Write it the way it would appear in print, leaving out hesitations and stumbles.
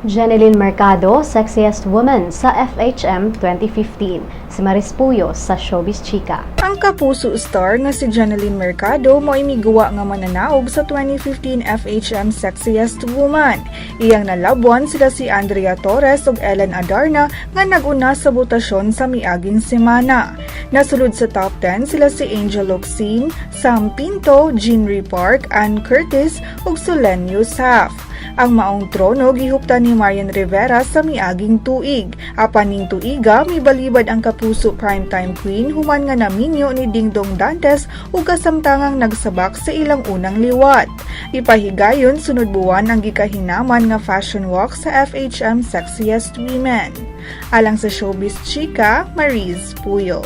Jennylyn Mercado, Sexiest Woman sa FHM 2015. Si Maris Puyo sa Showbiz Chika. Ang Kapuso star nga si Jennylyn Mercado mo'y miguwa nga mananaog sa 2015 FHM Sexiest Woman. Iyang nalabwan sila si Andrea Torres ug Ellen Adarna nga nag-una sa botasyon sa miaging semana. Nasulod sa top 10 sila si Angel Locsin, Sam Pinto, Jinri Park, Ann Curtis ug Solenn Heussaff. Ang maong trono gihuptan ni Marian Rivera sa miaging tuig. Apan ning tuiga, mibalibad ang Kapuso Primetime Queen human nga naminyo ni Dingdong Dantes ug kasamtangang nagsabak sa ilang unang liwat. Ipahigayon sunod buwan ang gikahinaman nga fashion walk sa FHM Sexiest Women. Alang sa Showbiz Chika, Maris Puyo.